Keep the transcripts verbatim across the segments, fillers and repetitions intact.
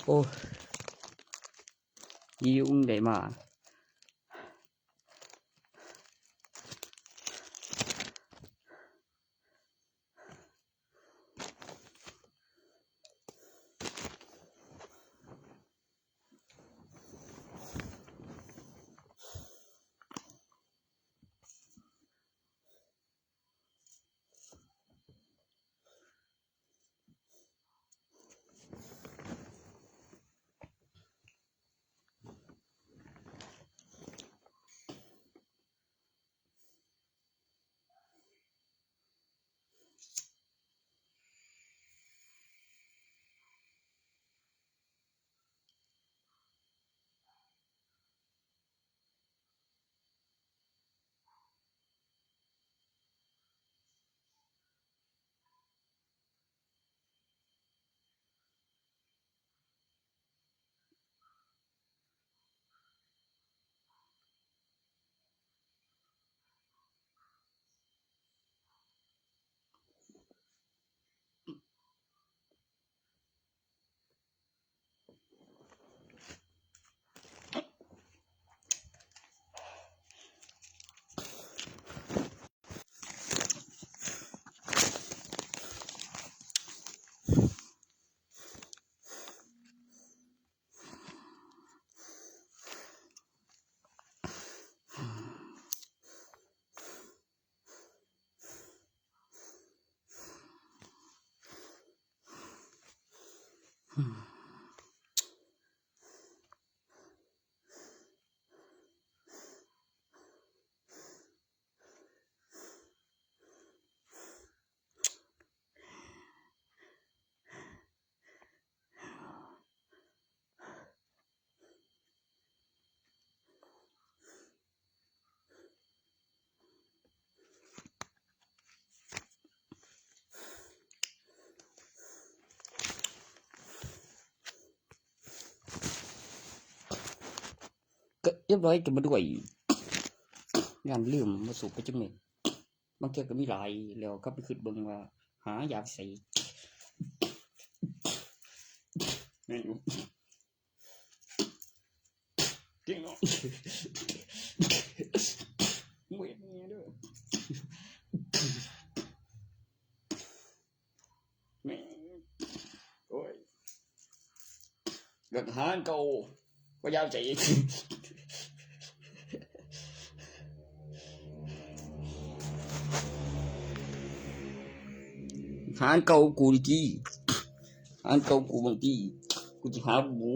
โอ้ ดีอุ้งได้มา ก็เรียบร้อยกันมาด้วย งานลืมมาสูบไปจังเลย บางเทื่อก็มีหลาย แล้วก็ไปคิดเบิ่งว่า หายาใส่ แม่นอยู่ จริงเนาะ เว้ยเนี่ยเด้อ แม่ง โอ้ย เลิกหาอันเก่า บ่อยากใส่อีก หาอันเก่ากูดี หาอันเก่ากูบางที กูจะหาหมู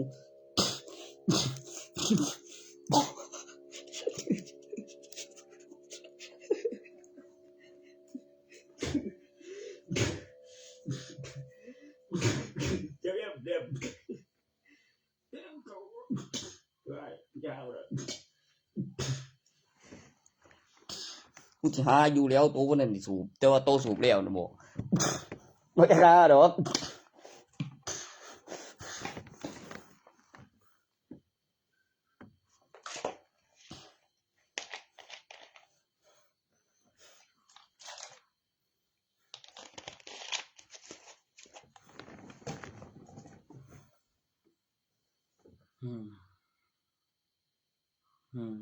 เจ็บเจ็บเจ็บ เจ็บเขา ได้ยาวเลย กูสิหาอยู่แล้ว โตนั่นนี่สูบ แต่ว่าโตสูบแล้วนะบอก บ่จะหาดอก อืม อืม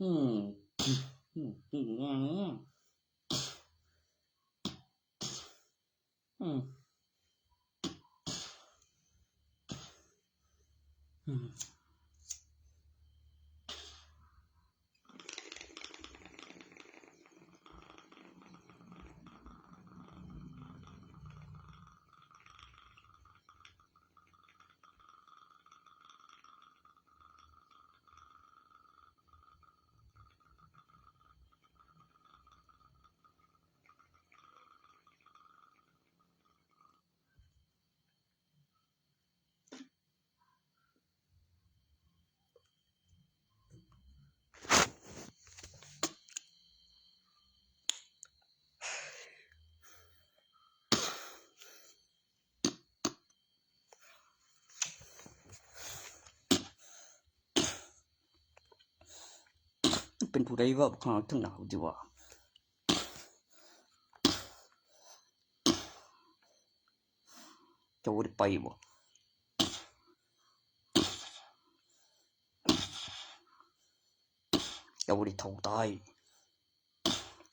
อืม อืม อืม อืม อืม อืม อื เป็นผู้ใดว่าบักหาทั้งหนาวดีว่า เจ้าบ่ได้ไปบ่ เจ้าบ่ได้เฒ่าตาย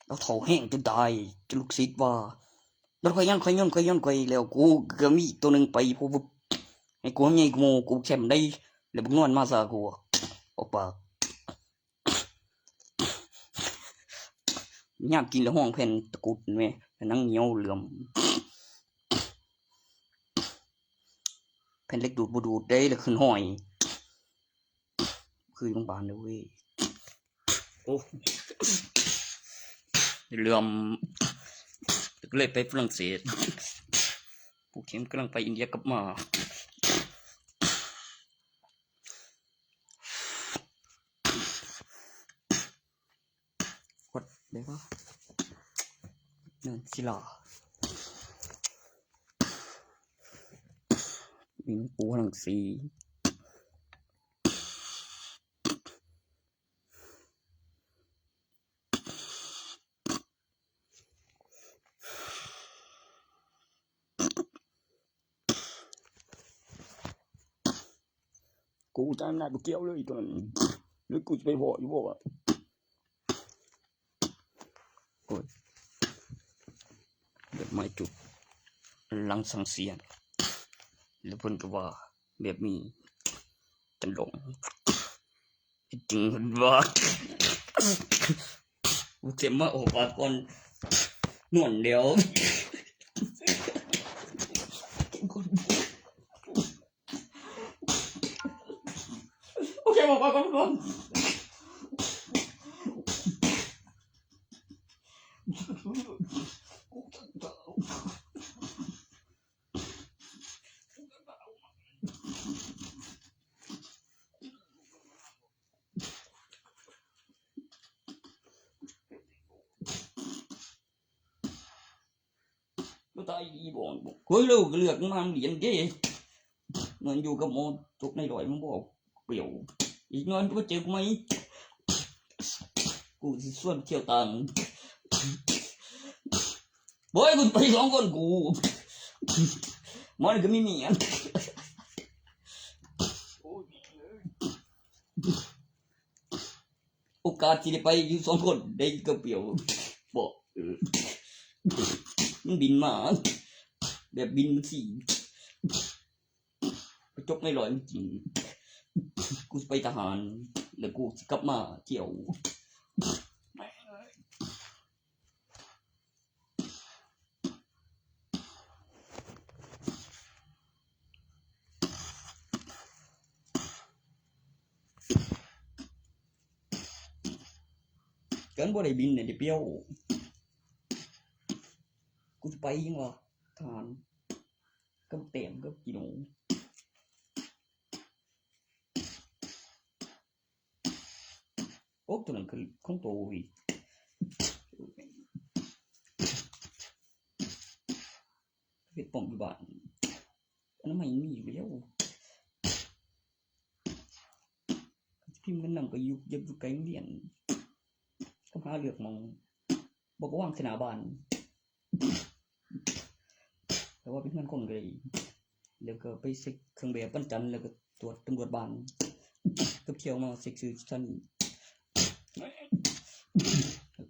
แล้วเฒ่าแฮงจนตาย จนลูกศิษย์ว่า แล้วข่อยย้อน ข่อยย้อน ข่อยย้อน ข่อย แล้วกูก็มีอีกตัวหนึ่งไป พวก ให้กูใหญ่กูโม กูแคมได้ แล้วบักนวลมาซะกู ออกปาก ยามกินแล้วห้องแผ่นตะกรุดแม่ หนังเหนียวเหลื่อม แผ่นเหล็กดูดบ่ดูดได้ แล้วขึ้นห้อย คือโรงพยาบาลเลยเว้ย โอ้ เหลื่อม เลยไปฝรั่งเศส ผู้เข็มกำลังไปอินเดียกลับมา วัดได้ปะ หนึ่งศิลา มีหลวงปู่หลังสี กูจำหน้ากูเกี่ยวเลยตัวนั้น หรือกูจะไปบอกอยู่บอกว่า โอ้ย ดอกไม้จุด หลังสังเสียน แล้วเพิ่นก็ว่า แบบนี้ จันดง จริงเพิ่นว่า กูเจ็บมาออกปากก่อน นอนแล้ว โอเค บอกว่าก่อนก่อน บ่ตายอีบ่ เฮ้ย เราก็เลือกมาเหรียญเด้ เงินอยู่กับหมอจกในร้อย มึงบอกเปรียว อีกหน่อยมึงก็เจอกูไหม กูสิชวนเที่ยวต่าง โอ้ย กูไปสองคนกู มันก็มีเมีย โอกาสที่ได้ไปอยู่สองคนได้ก็เปรียว บอก เออ มันบินมา แบบบินมันสี่ ไปจกในร้อยมันกิน กูสิไปทหาร แล้วกูสิกลับมาเที่ยว กันบ่ได้บินเนี่ยเดี๋ยวเปรียว กูสิไปยังวะ ทหาร กับแต้มกับกิโน โอ้ ตัวนั้นคือของโตอีก เฮ็ดป้อมอยู่บ้าน อนามัยมีอยู่แล้ว พิมพ์กันนำก็อยู่ อย่าอยู่ไกลโรงเรียน ก็หาเลือกหม่อง บอกว่าวางใส่หน้าบ้าน แต่ว่าเป็นเพื่อนคนก็ได้ แล้วก็ไปเช็คเครื่องแบบวันจันทร์ แล้วก็ตรวจตำรวจบ้าน กับเที่ยวมาเช็คชื่อชั้น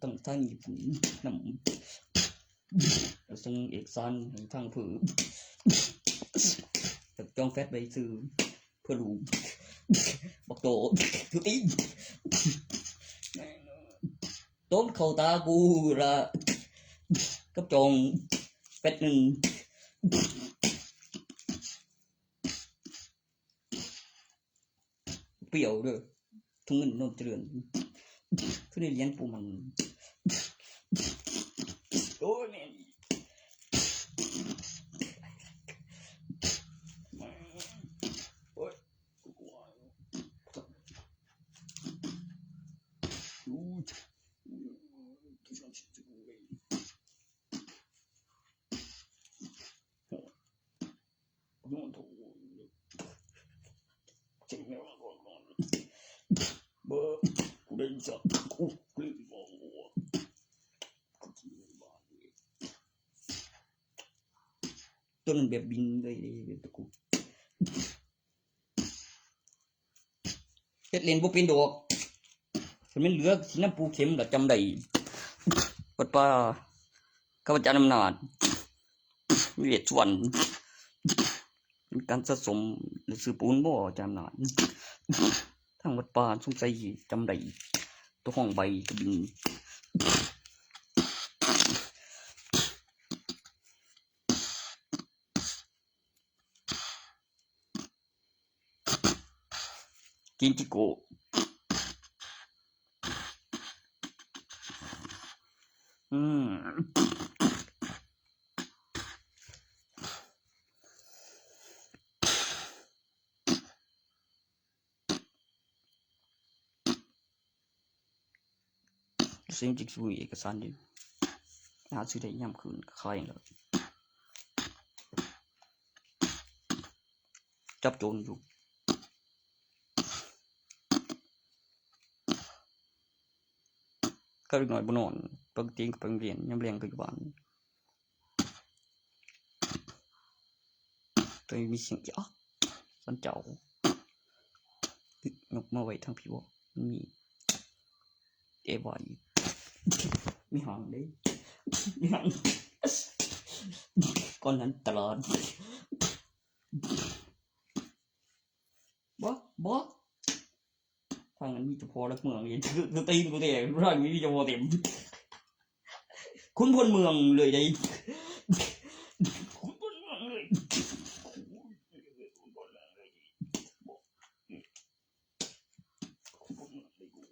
ต้องทางญี่ปุ่นนำ แล้วส่งเอกสารให้ทางอำเภอ แล้วจองแฟลตไปซื้อ เพื่อลูก บักโต ทุกที ต้นเข้าตากูละ กับจองแฟลตหนึ่ง เปรียวเด้อ ทุ่งเงินนนท์เจริญ คือได้เลี้ยงปูมัน โอ้ยแม่น โอ้ย กูกลัว อู้ เบอร์ กู ตัวนั้นแบบบินเลยแบบตะกุเฮ็ดเล่นบ่เป็นดอก คันแม่นเหลือสินำปูเข็มล่ะจำได้ วัดป่าข้าพเจ้าอำนาจ วิเลศสุวรรณ มีการสะสมหนังสือปูนบ่อาจารย์อำนาจ ทางวัดป่าสงสัยจำได้ ตัวห้องใบกระบิน กินจิโกะ อืม สิ่งที่ช่วยเอกสารอยู่ หาซื้อได้ยามคืนก็ขายแล้ว จับโจรอยู่ ก็เด็กน้อยบ่นอน ปกติก็ไปโรงเรียน ยามแลงก็อยู่บ้าน ตัวนี้มีเสียงอีอ๊อก สันเจ้า ยกมาไว้ทางพี้บ่ มันมี เอวาอีก มีหางเด้ มีหาง ก้อนนั้นตลอด บ่ บ่ ทางนั้นมีเฉพาะรักเมืองนี่ คือตีนกูแตก ทางนี้มีเฉพาะเต็ม ขุนพลเมืองเลยได้ ขุนพลเมืองเลย ขุนพลเมืองเลย ขุนพลเมืองเลย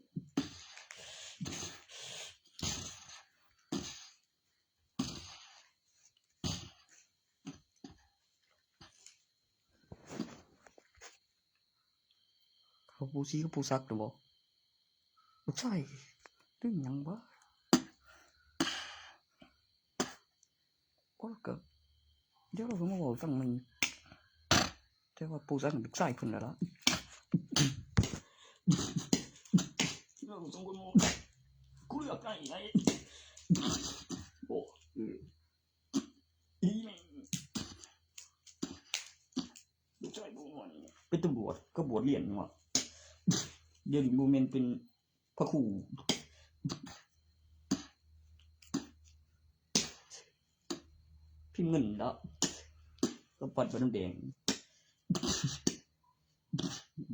เขาปูสีเขาปูสักหรือบ่ บ่ใช่ เรื่องหยังวะ โอ้ ก็ เดี๋ยวเราก็มาเว้าฟังมัน แต่ว่าปูสักเป็นชายเพิ่นแล้วล่ะ เราสองคนมอง กูเลือกได้ไง โอ้ เออ อีแม่ง ลูกชายบ่ม่วนนี่ เป็นตำรวจก็บวชเรียนนี่หว่า เดี๋ยวนี้บ่แม่นเป็นพระครู พิมพ์เงินแล้ว ก็วัดบ้านน้ำแดง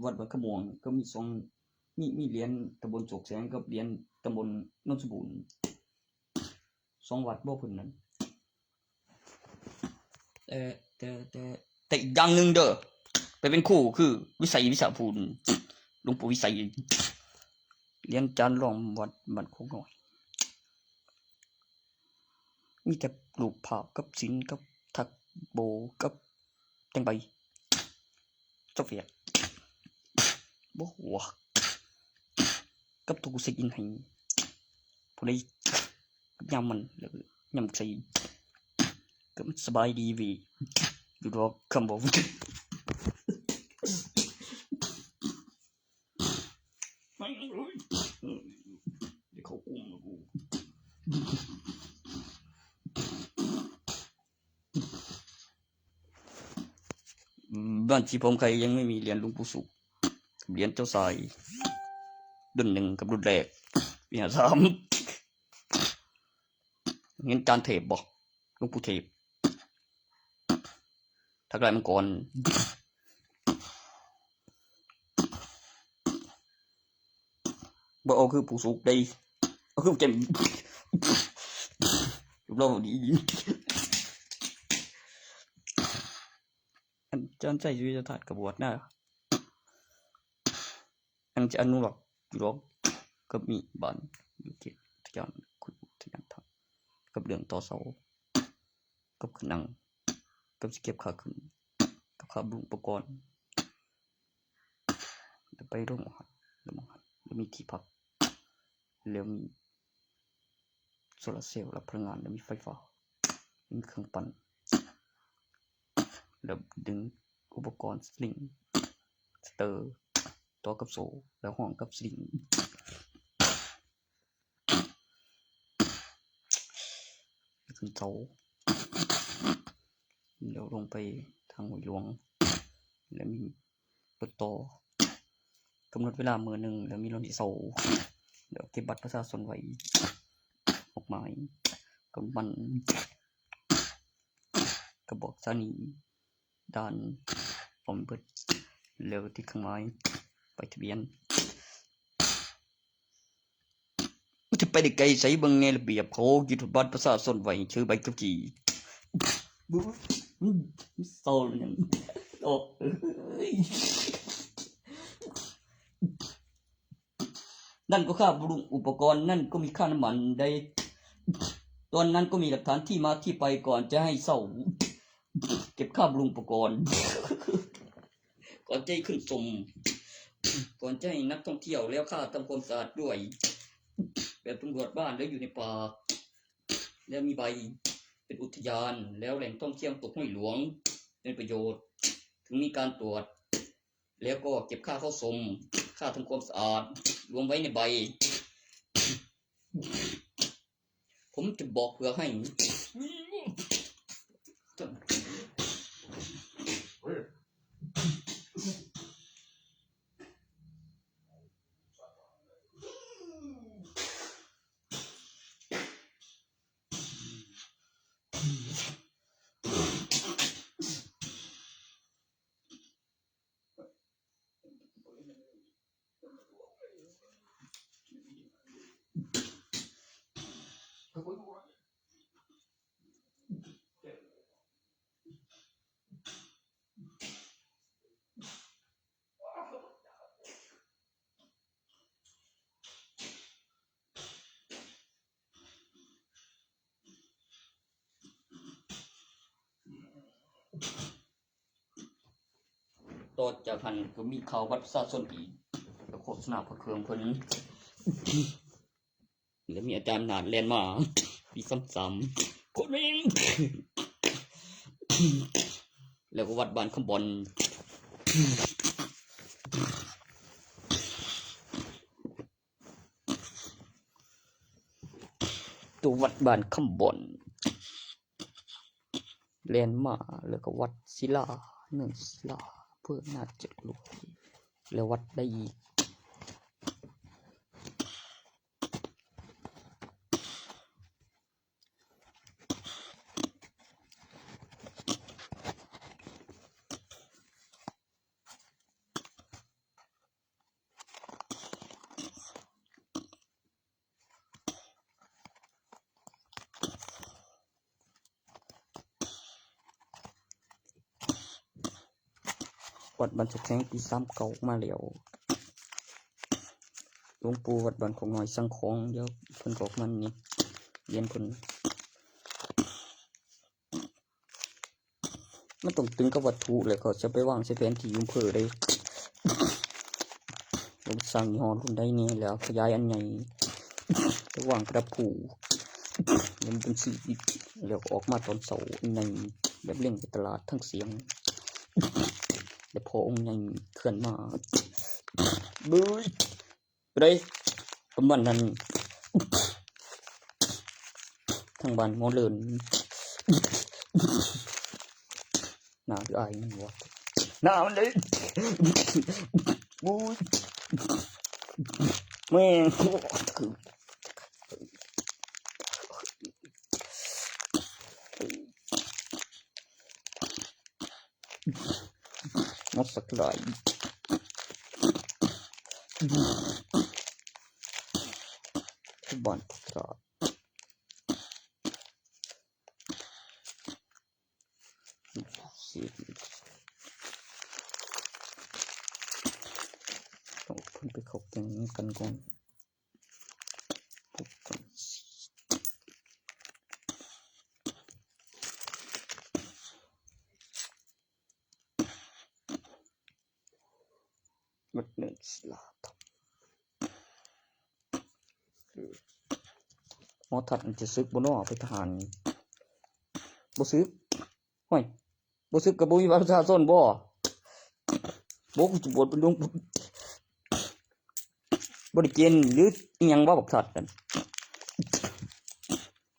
วัดบ้านขะม่วง ก็มีสอง มี มีเหรียญตำบลโศกแสงกับเหรียญตำบลโนนสมบูรณ์ สองวัดบ่เพิ่นนั่น แต่ แต่ แต่ แต่อีกอย่างหนึ่งเด้อ ไปเป็นครูคือวิสัยวิสาภูล หลวงปู่วิสัย เหรียญจานรองวัดบ้านโคกน้อย มีแต่รูปภาพกับศิลป์กับถักโบกับแตงใบ โซเฟีย บ่หัว กับตัวกูเช็คอินให้ ผู้ใดยามมัน แล้วก็ยามใส่ ก็มันสบายดีเว้ย อยู่ดอกคำบอก ไม่รู้ เดี๋ยวเขาอุ้มกู บ้านชีพงไคยังไม่มีเหรียญหลวงปู่สุข เหรียญเจ้าชาย รุ่นหนึ่งกับรุ่นแรก ปีห้าสาม เห็นจานเทพบ่ หลวงปู่เทพ ทักทายมังกร บ่เอาคือปู่สุขได้ เอาคือเต็ม รูปหล่อดี อันเจ้าใส่ชีวิตธาตุกบฏนะ อันจะอนุรักษ์อยู่หรอก ก็มีบ้านอยู่ที่ทะยานคุยทะยานทาง กับเรื่องต่อเสา กับขึ้นนั่ง กับสิเก็บค่าขึ้น กับค่าบำรุงอุปกรณ์ แล้วไปโรงอาหาร แล้วมองหัน แล้วมีที่พัก แล้วมีโซลาร์เซลล์รับพลังงาน แล้วมีไฟฟ้า มีเครื่องปั่น แล้วดึงอุปกรณ์สลิง สเตอร์ ต่อกับโซ่ แล้วห้องกับสลิง เสาร์ แล้วลงไปทางห้วยหลวง แล้วมีรถต่อ กำหนดเวลามื้อหนึ่ง แล้วมีรถที่เสาร์ แล้วเก็บบัตรประชาชนไว้ ออกหมาย กำมัน กระบอกสานี ด่านพร้อมเบิด แล้วติดเครื่องหมาย ป้ายทะเบียน มันจะไปได้ไกลไส เบิ่งแหน่ระเบียบเขา ยึดบัตรประชาชนไว้ ถือใบขับขี่ บู๊ มันเศร้าเลยเนี่ย โอ้ย นั่นก็ค่าบำรุงอุปกรณ์ นั่นก็มีค่าน้ำมันได้ ตอนนั้นก็มีหลักฐานที่มาที่ไป ก่อนจะให้เช่า เก็บค่าบำรุงอุปกรณ์ ก่อนจะให้ขึ้นชม ก่อนจะให้นักท่องเที่ยว แล้วค่าทำความสะอาดด้วย แบบตำรวจบ้าน แล้วอยู่ในป่า แล้วมีใบเป็นอุทยาน แล้วแหล่งท่องเที่ยวน้ำตกห้วยหลวง เป็นประโยชน์ ถึงมีการตรวจ แล้วก็เก็บค่าเข้าชม ค่าทำความสะอาด รวมไว้ในใบ ผมจะบอกเผื่อให้ ต่อจากนั้นก็มีข่าวบัตรประชาชนอีก แล้วโฆษณาพระเครื่องเพิ่น แล้วมีอาจารย์หนาดแล่นมา ปีซ้ำๆ โคตรแม่ง แล้วก็วัดบ้านคำบอน ตัววัดบ้านคำบอน แล่นมา แล้วก็วัดศิลา เนินศิลา เพื่อน่าจะรู้ แล้ววัดได้อีก วัดบ้านโชกแสงปีสามเก้ามาแล้ว หลวงปู่วัดบ้านโคกน้อยสังของ เดี๋ยวเพิ่นบอกมันนี่ เหรียญเพิ่น มันต้องตึงกับวัตถุ แล้วก็จะไปวางใส่แผนที่อำเภอได้ ลงสร้างยี่ห้อรุ่นใดแน่ แล้วขยายอันใหญ่ ไปวางกระดับภู เห็นเป็นสี่ แล้วก็ออกมาตอนเช้าในแบบเล็งไปตลาดทั้งเสียง แล้วพอองค์ใหญ่เคลื่อนมา เบ้ย ไปได้ประมาณนั้น ทางบ้านหมอเลิน หน้าคืออายมันวะ หน้ามันเลย โอ้ย แม่ง มดสักหน่อย ทุกบ้านทุกตลาด สิ ต้องเพิ่นไปเข้าแก๊งกันก่อน พบกัน วัดเนินศิลาทอง หมอทัดมันจะสึกบ่น้อ ไปทหาร บ่สึก ห้วย บ่สึกก็บ่มีบัตรประชาชนบ่ บ่ กูจะบวชเป็นหลวงปู่ บ่ได้เกณฑ์หรืออิหยังบ่ บักทัดนั่น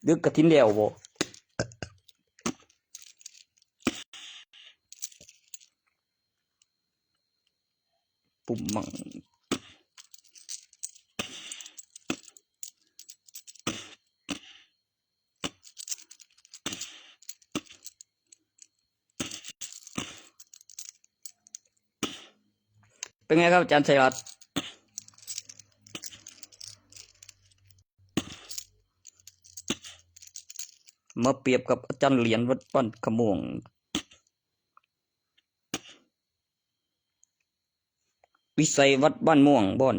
หรือกฐินแล้วบ่ ปุ่มมัง เป็นไงครับอาจารย์ชัยรัตน์ มาเปรียบกับอาจารย์เหรียญวัดบ้านขะม่วง วิสัยวัดบ้านม่วงบ่อน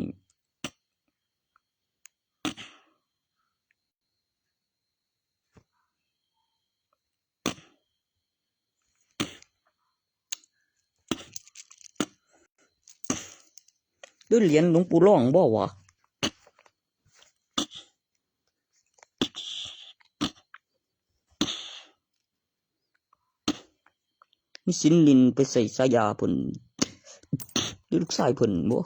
ด้วยเหรียญหลวงปู่ล่องบ่วะ มีสินลินไปใส่สายาเพิ่น หรือลูกชายเพิ่นบ่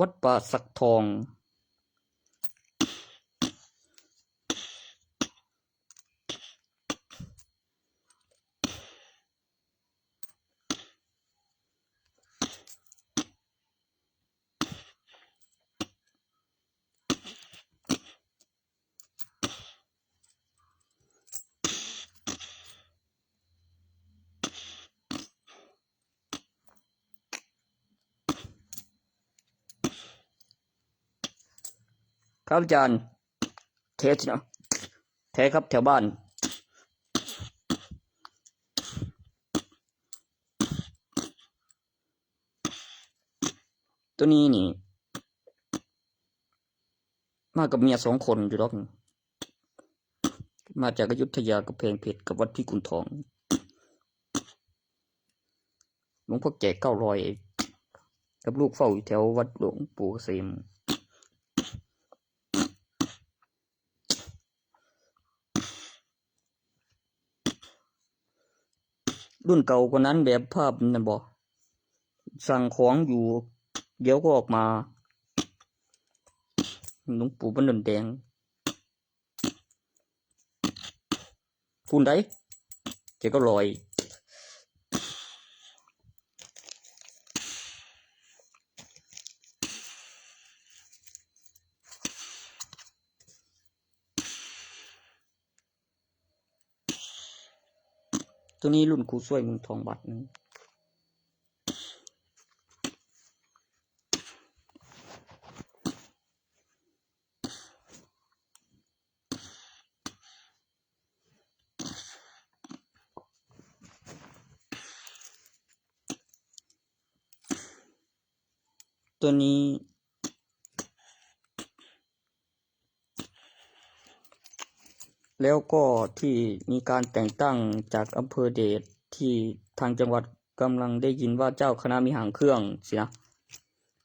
วัดป่าสักทอง ครับอาจารย์ เทสนะ เทสครับแถวบ้าน ตัวนี้นี่ มากับเมียสองคนอยู่ดอก มาจากอยุธยา กำแพงเพชร กับวัดพิกุลทอง หลวงพ่อแจกเก้าร้อย กับลูกเฝ้าอยู่แถววัดหลวงปู่เกษม รุ่นเก่ากว่านั้นแบบภาพนั่นบ่ สั่งของอยู่ เดี๋ยวก็ออกมา หลวงปู่บ้านดอนแดง คุณใด เจ๊ก็ลอย ตัวนี้รุ่นครูช่วยเมืองทองบาทหนึ่ง ตัวนี้ แล้วก็ที่มีการแต่งตั้งจากอำเภอเดช ที่ทางจังหวัดกำลังได้ยินว่าเจ้าคณะมีหางเครื่องสินะ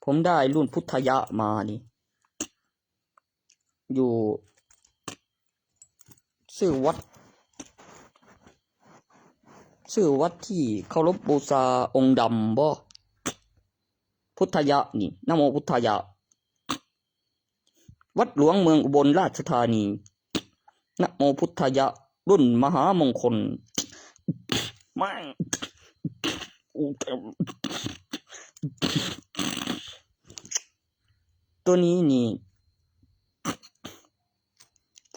ผมได้รุ่นพุทธยะมานี่ อยู่ ชื่อวัด ชื่อวัดที่เคารพบูชาองค์ดำบ่ พุทธยะนี่ นะโมพุทธยะ วัดหลวงเมืองอุบลราชธานี นะโมพุทธยะ รุ่นมหามงคล แม่ง ตัวนี้นี่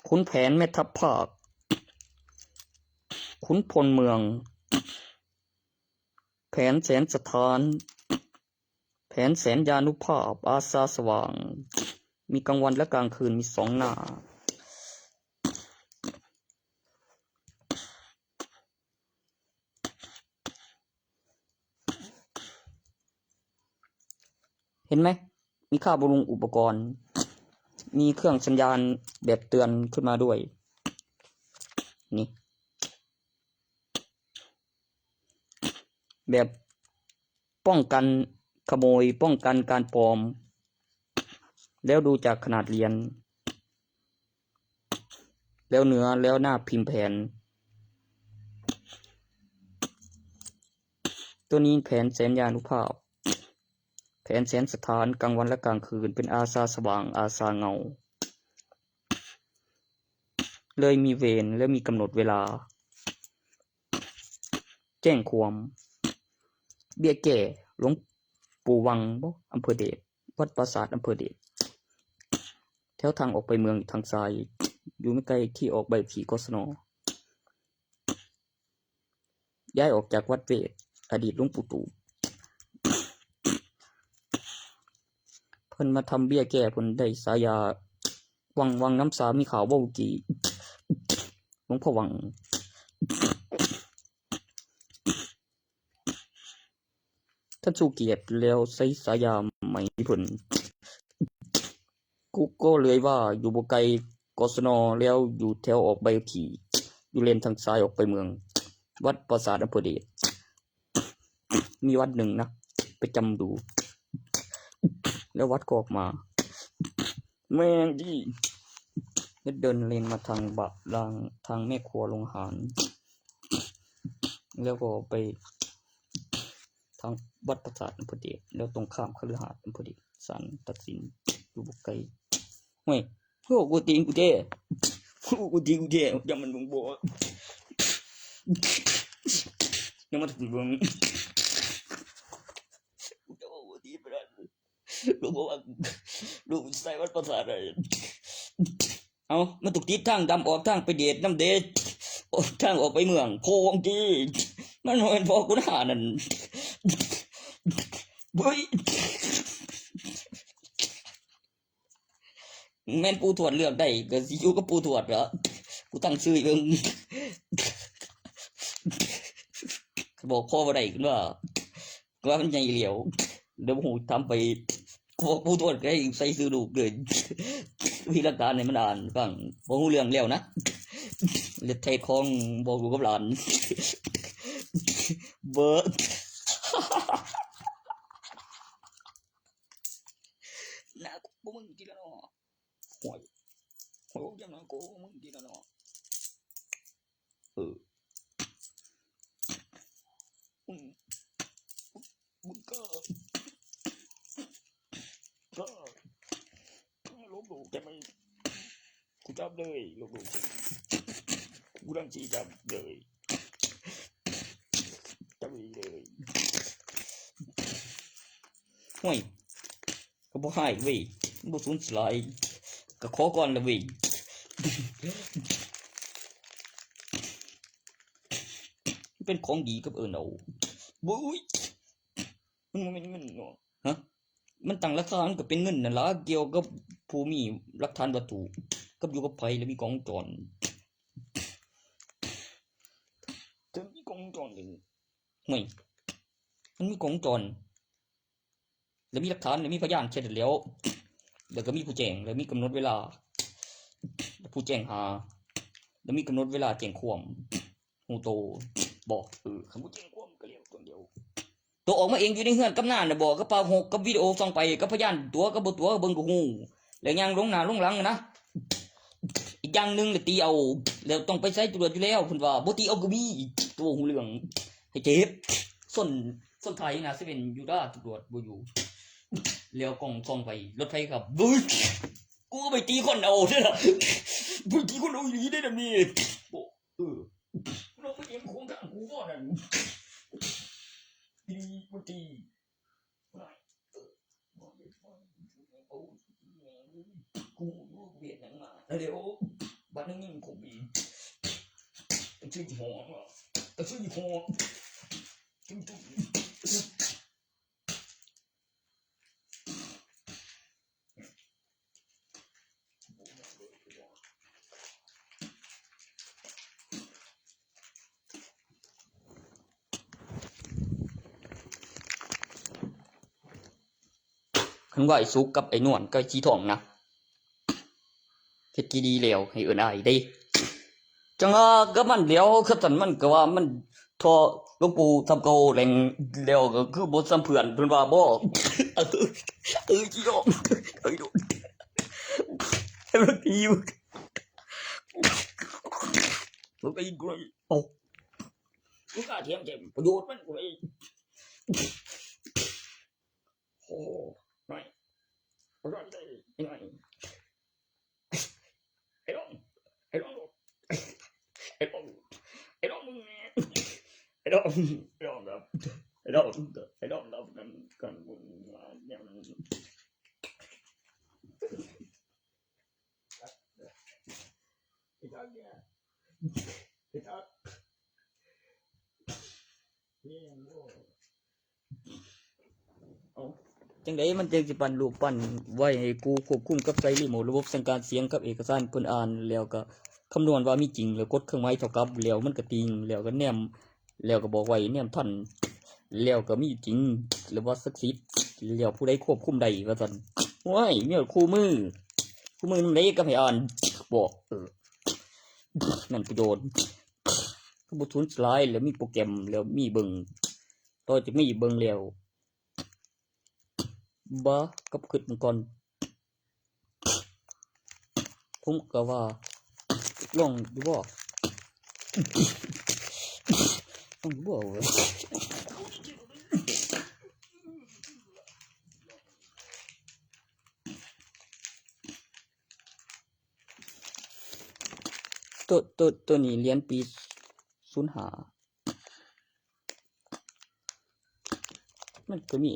ขุนแผนแม่ทัพภาค ขุนพลเมือง แผนแสนสถาน แผนแสนยานุภาพ อาสาสว่าง มีกลางวันและกลางคืน มีสองหน้า เห็นไหม มีค่าบำรุงอุปกรณ์ มีเครื่องสัญญาณแบบเตือนขึ้นมาด้วย นี่ แบบป้องกันขโมย ป้องกันการปลอม แล้วดูจากขนาดเหรียญ แล้วเนื้อ แล้วหน้าพิมพ์แผน ตัวนี้แผนแสนยานุภาพ แผนแสนสถาน กลางวันและกลางคืน เป็นอาสาสว่าง อาสาเงา เลยมีเวร และมีกำหนดเวลา แจ้งความ เบี้ยแก้ หลวงปู่วังบ่ อำเภอเดช วัดปราสาท อำเภอเดช แถวทางออกไปเมืองทางซ้าย อยู่ไม่ไกลที่ออกใบขับขี่ กศน. ย้ายออกจากวัดเวท อดีตหลวงปู่ตู่ เพิ่นมาทำเบี้ยแก้ เพิ่นได้ฉายา วัง วังน้ำสา มีข่าวบ่ เมื่อกี้ หลวงพ่อวัง ท่านทรงเกียรติแล้วใช้ฉายาใหม่ให้เพิ่น กูก็เลยว่าอยู่บ่ไกล กศน. แล้วอยู่แถวออกใบขับขี่ อยู่เลนทางซ้ายออกไปเมือง วัดปราสาท อำเภอเดช มีวัดหนึ่งนะ ไปจำดู แล้ววัดก็ออกมา แม่งดิ แล้วเดินเลนมาทางบะ ทาง ทางแม่ครัวโรงอาหาร แล้วก็ไปทางวัดปราสาท อำเภอเดช แล้วตรงข้ามคฤหาสน์ อำเภอเดช ศาลตัดสิน อยู่บ่ไกล ห้วย พวกกูตีนกูแท้ พวกกูตีนกูแท้ ยังมันบ่งบ่ ยังมาถึงเบิ่ง กูจะบอกว่าดีไปแล้ว ลูกบอกว่า ลูกใส่วัดประสาทเลย เอา มันต้องติดทางดำออกทางไปเดชนำเดช ออกทางออกไปเมือง โพงที่ มันบ่แม่นพอกูหน้านั่น เฮ้ย แม่นปู่ทวดเลือกได้ ก็สิอยู่กับปู่ทวดเหรอ กูตั้งชื่อให้เบิ่ง บอกพ่อบ่ได้ขึ้นว่า ว่ามันใหญ่เหลียว เดี๋ยวบ่ฮู้ทำไป บอกปู่ทวดก็ได้ใส่ชื่อลูกเลย มีหลักฐานให้มันอ่านฟัง บ่ฮู้เรื่องแล้วนะ เลือดไทยของบอกลูกกับหลาน เบิด หน้ากูมึงทีละเนาะ โอ้ย โอ้ย ยังน้อยกูมึงทีละเนาะ เออ มึง มึงก็ ก็ ก็ลบหลู่แกไหม กูจับเลย ลบหลู่ กูดังจีจับเลย จับเลย ห่วย ก็บ่ให้เว้ย บ่สูญเสียหลาย ก็ขอก่อนละเว้ย เป็นของดีกับเอิ้นเอา บุ้ย มันบ่แม่นเงินเนาะ ฮะ มันตั้งราคา มันก็เป็นเงินนั่นล่ะ เกี่ยวกับผู้มีหลักฐานวัตถุ กับอยู่กับไผ แล้วมีกล้องวงจร จะมีกล้องวงจรเลย ห่วย มันมีกล้องวงจร แล้วมีหลักฐาน แล้วมีพยานแค่นั้นแหล้ว แล้วก็มีผู้แจ้ง แล้วมีกำหนดเวลา ผู้แจ้งหา แล้วมีกำหนดเวลาแจ้งความ ฮู้โต บอก เออ คันผู้แจ้งความก็แล้วตนเดียว ตัวออกมาเองอยู่ในเฮือนกับนานน่ะ บอกกับปาหก กับวิดีโอส่องไป กับพยาน ตั๋วกับบ่ตั๋ว เบิ่งก็ฮู้ แล้วย่างลงหน้าลงหลังนะ อีกอย่างหนึ่งเลยตีเอา แล้วต้องไปใช้ตำรวจอยู่แล้ว เพิ่นว่า บ่ตีเอาก็มี ตัวฮู้เรื่อง ให้เจ็บ ส้น ส้นไถนะ เซเว่น อยู่ด้าตำรวจบ่อยู่ แล้วกล้องส่องไป รถไฟขับ บึ้ด กูก็ไปตีคนเอาเด้อล่ะ ไปตีคนเอาอีหลีได้อ แบบนี้ บ่ เออ เราไปเห็นของทางกูบ่นั่น อีหลีบ่ตี กูรู้กูเห็นหยังมา เดี๋ยว บัดนี้ยิงกูอีก ตะชื่อหอมอ่ะ ตะชื่อหอม คันว่าไอ้สุกกับไอ้นวลกับไอ้สีทองนะ เฮ็ดดีๆแล้วให้เอิ้นอ้ายเด้ จังว่ากับมันแล้ว คันซั่นมันก็ว่ามันทอหลวงปู่ทำเก่าแหล่งแล้ว ก็คือบ่ซ้ำเพื่อนเพิ่นว่าบ่ เออ เออ สิยอม เออ ให้มันตีอยู่ มันไปยิงกูเลย เอ้า มึงกล้าเถียงใส่ประโยชน์มันกูเลย โอ้ยไอ้ไอ้ไอ้ลองไอ้ลองไอ้ลองไอ้ลองมึงไอ้ลองไอ้ลองครับไอ้ลองไอ้ลองครับกันกันมึงเนี่ย จังได๋มันจังสิปั่นรูปปั่นไว้ให้กูควบคุมกับใส่รีโมทระบบสั่งการเสียงกับเอกสารเพิ่นอ่าน แล้วก็คำนวณว่ามีจริง แล้วกดเครื่องหมายเท่ากับ แล้วมันก็ติ่ง แล้วก็แนม แล้วก็บอกไว้แนมทัน แล้วก็มีจริง หรือว่าศักดิ์สิทธิ์ แล้วผู้ใดควบคุมได้ว่าซั่น โอ้ย มีคู่มือ คู่มือนำใด๋ก็ให้อ่าน บอก เออ นั่นประโยชน์ คือบ่สูญเสียหลาย แล้วมีโปรแกรม แล้วมีเบิ่ง ต่อจากนี้เบิ่งแล้ว บ่ กับคิดมันก่อน ผมก็ว่า ลองอยู่บ่ ลองอยู่บ่เว้ย ตัว ตัว ตัวนี้เรียนปีศูนย์ห้า มันก็มี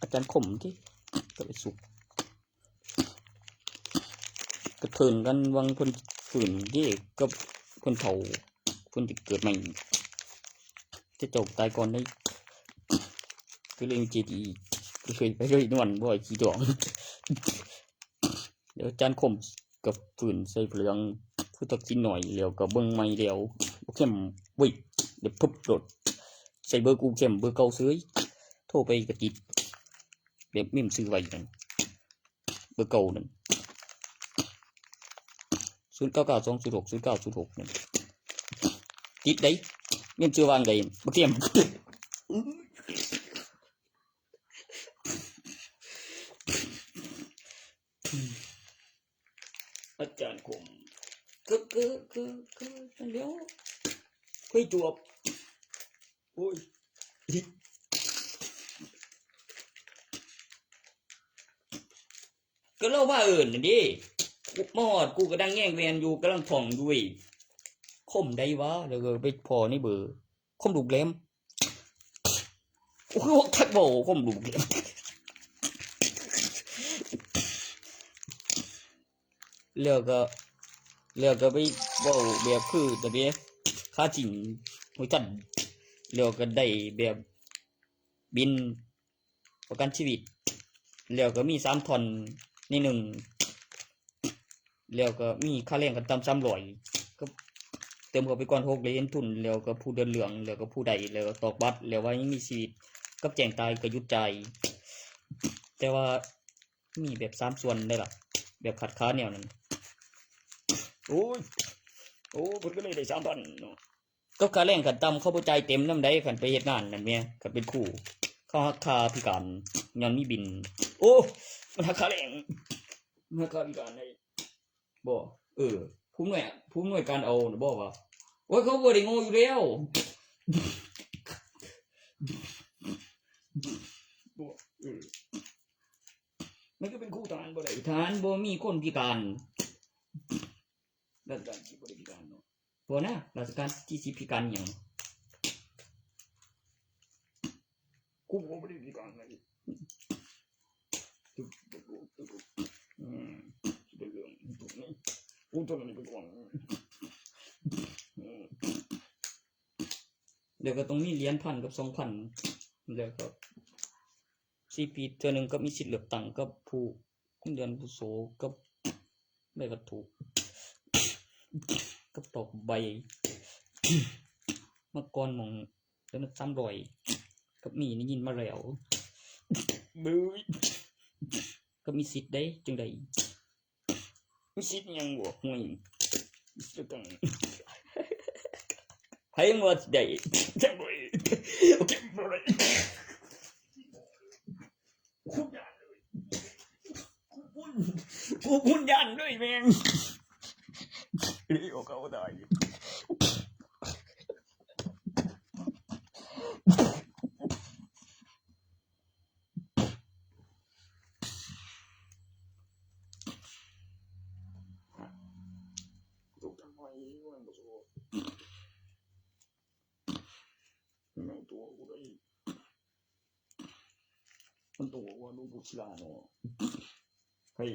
อาจารย์คมที่ก็ไปสุก กระเทินกันวังเพิ่นฝืนที่กับเพิ่นเฒ่า เพิ่นที่เกิดใหม่ จะเจ้าตายก่อนได้ ก็เลยมีเจดีย์ ก็เคยไปเลยนอนบ่อยขี้ดอง เดี๋ยวอาจารย์คมกับฝืนใส่เปลือง ผู้ตัดสินหน่อย แล้วก็เบิ่งใหม่แล้ว บ่เข้มเว้ย เดี๋ยวพึบโลด ใส่เบอร์กูเข้ม เบอร์เก่าเสย โทรไปก็ติด แบบเมมชื่อไว้นั่น เบอร์เก่านั่น ศูนย์เก้าเก้าสองศูนย์หกศูนย์เก้าศูนย์หกนั่น ติดได้ เมมชื่อวางได้ บ่เข้ม อาจารย์คม คือ คือ คือ คือ เดี๋ยว คุยจวบ โอ้ย ก็เล่าว่าเอิ้นนั่นเด้ กูมาฮอด กูกำลังแย่งแวนอยู่ กำลังท่องอยู่เว้ย คมใด๋วะ แล้วก็ไปพ้อในเบอร์ คมลูกแหลม โอ้ย คักเว้า คมลูกแหลม แล้วก็ แล้วก็ไปเว้าแบบคือตะเบะ ค่าจริง ฮู้จัก แล้วก็ได้แบบบินประกันชีวิต แล้วก็มีสามท่อนในหนึ่ง แล้วก็มีค่าแรงขั้นต่ำสามร้อย ก็เติมเข้าไปก่อนหกเหรียญทุน แล้วก็ผู้เดินเรื่อง แล้วก็ผู้ใด แล้วก็ตอกบัตร แล้วว่ายังมีชีวิต กับแจ้งตายก็หยุดจ่าย แต่ว่ามีแบบสามส่วนได้ล่ะ แบบขาดขาแนวนั้น โอ้ย โอ้ เพิ่นก็เลยได้สามพันเนาะ กับค่าแรงขั้นต่ำเขาบ่จ่ายเต็มนำใด๋ คันไปเฮ็ดงานนั่นแหม คันเป็นครู เขาหักค่าพิการ ย้อนมีบิน โอ้ มันหักค่าแรง มันหักค่าพิการได้บ่ เออ ผู้อำนวย ผู้อำนวยการเอาน่ะบ่ว่า โอ้ย เขาบ่ได้โง่อยู่แล้ว บ่ เออ มันก็เป็นครูทหารบ่ได้ ทหารบ่มีคนพิการ ราชการที่บ่ได้พิการเนาะ บ่นะ ราชการที่สิพิการหยัง กูบ่ได้พิการเลย อืม เป็นเรื่อง กูต้องมีไปก่อน อืม แล้วก็ต้องมีเหรียญพันกับสองพัน แล้วก็ สี่ปีเทื่อหนึ่งก็มีสิทธิ์เลือกตั้งกับผู้เงินเดือนอาวุโส กับใบวัตถุ กับตอกใบ มาก่อนหม่องเดือนละสามร้อย กับมีได้ยินมาแล้ว เบ้ย ก็มีสิทธิ์ได้จังใด มีสิทธิ์หยังบ่ ห่วย มีสิทธิ์เลือกตั้ง ไผว่าสิได้ จังบ่ได้ โอเค บ่ได้ กูย้านเลย กูบุญ กูบุญย้านเลยแม่ง เลี้ยวเข้าได้ กู มันตัวกูได้ มันตัวว่าหลวงปู่ศิลาเนาะ เฮ้ย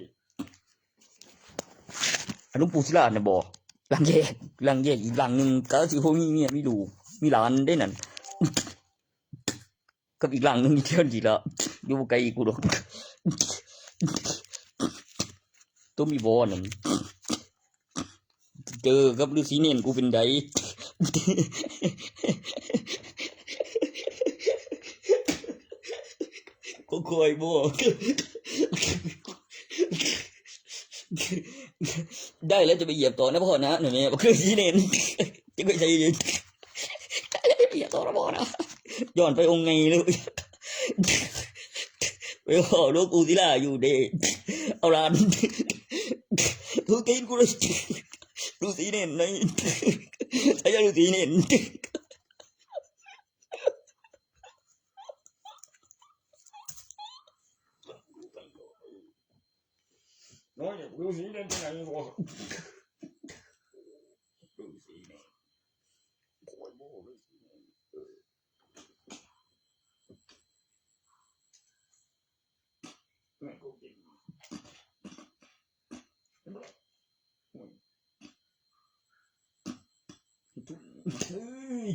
อันหลวงปู่ศิลาเนี่ยบ่ หลังแยก หลังแยกอีกหลังหนึ่ง ก็สิบ่มีเมีย มีลูก มีหลานได้นั่น กับอีกหลังหนึ่งที่เที่ยวดีละ อยู่บ่ไกลกูดอก ตัวมีบ่นั่น เจอกับฤาษีเณรกูเป็นได ก็คอยบอก ได้แล้วจะไปเหยียบต่อนะพ่อนะ เนี่ย บอกฤาษีเณร จะไปใส่ ได้แล้วจะไปเหยียบต่อนะพ่อนะ ย้อนไปองค์ไงเลย ไปบอกหลวงปู่ศิลาอยู่เด้ เอาหลาน ทุกทีกูเลย ฤาษีเณรเลย อาจารย์ฤาษีเณร น้อยฤาษีเณรไปไหนวะ ฤาษีเณร โอ้ยโม่ฤาษีเณร เออ แม่งก็เก่ง เห็นปะล่ะ โอ้ย เฮ้ย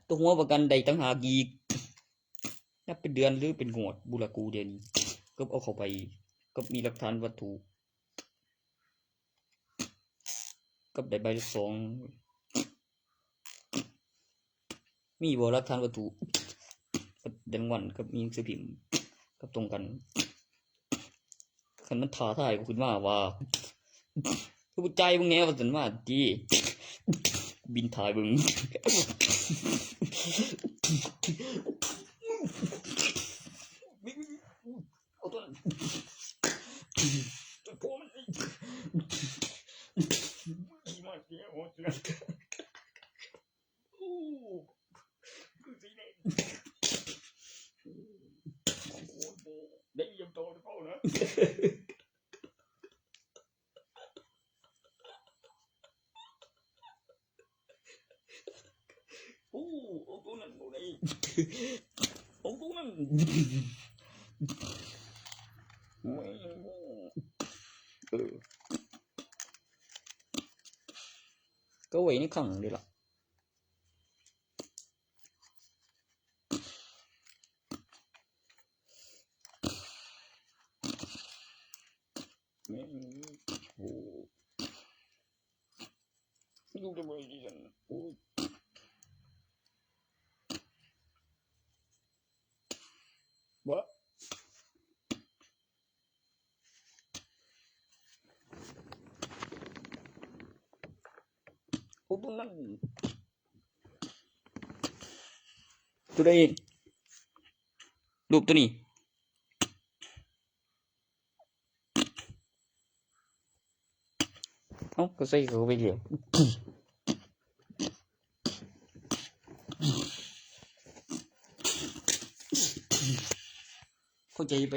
ตัวหัวประกันได้ต่างหากอีก นับเป็นเดือนหรือเป็นงวดบุละกูเดี๋ยวนี้ ก็เอาเข้าไป ก็มีหลักฐานวัตถุ กับได้ใบละสอง มีบ่หลักฐานวัตถุ กับแดงวัน กับมีหนังสือพิมพ์ กับตรงกัน คันมันท้าทายกูขึ้นมาว่า กูใจมึงแน่ว่าสันมาดี บินถ่ายมึง เอาตัวนั้น โอ้ คือสีแดง ได้เยี่ยมโตแล้วนะ โอ้ เอาตัวนั้น เอาเลย เอาตัวนั้น แม่ง เออ ก็ไว้ในขังเลยล่ะ แม่ง โอ้ ดูทำไมดิฉัน โอ้ย วะ โอ้ ตัวนั้น ตัวใด รูปตัวนี้ เอ้า ก็ใส่เข้าไปแล้ว เข้าใจไป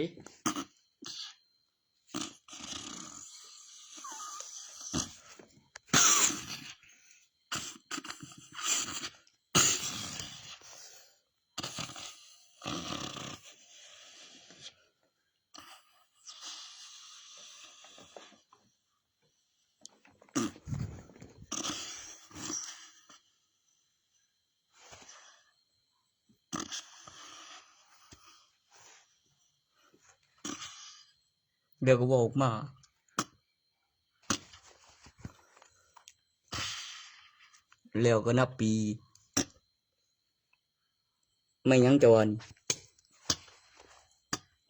เดี๋ยวก็บอกมา แล้วก็นับปี ไม่หยังจะว่านี่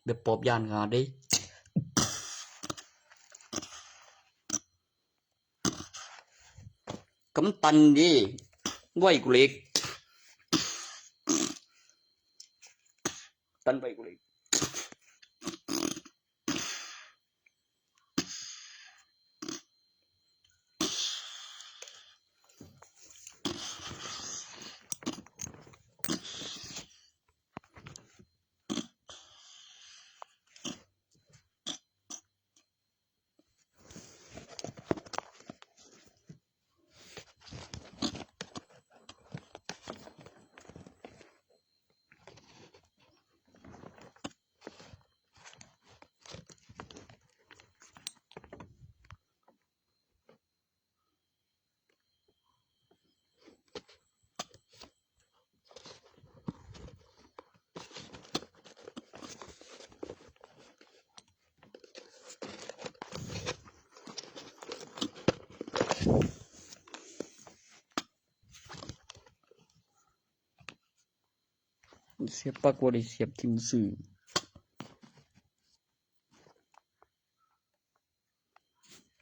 แบบปอบย่านขนาดเด้ ก็มันตันเด้ ไว้กูเหล็ก ตันไว้กูเหล็ก เ เสียบปลั๊กบ่ได้เสียบทิ่มซื่อ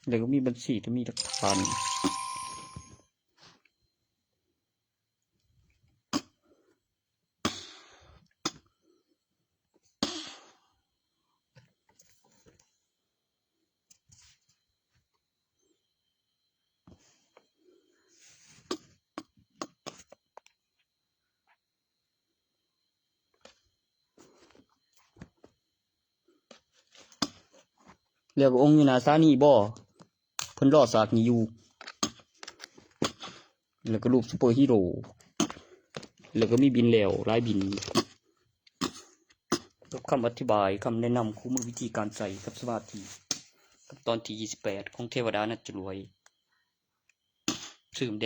แล้วก็มีบัญชี ก็มีหลักฐาน แล้วก็องค์อยู่หน้าสถานีบ่ เพิ่นรอสากนี้อยู่ แล้วก็รูปซูเปอร์ฮีโร่ แล้วก็มีบินแล้ว หลายบิน กับคำอธิบาย คำแนะนำ คู่มือวิธีการใส่กับสมาธิ กับตอนที่ยี่สิบแปด ของเทวดานัดจรวย ซึ่งแดง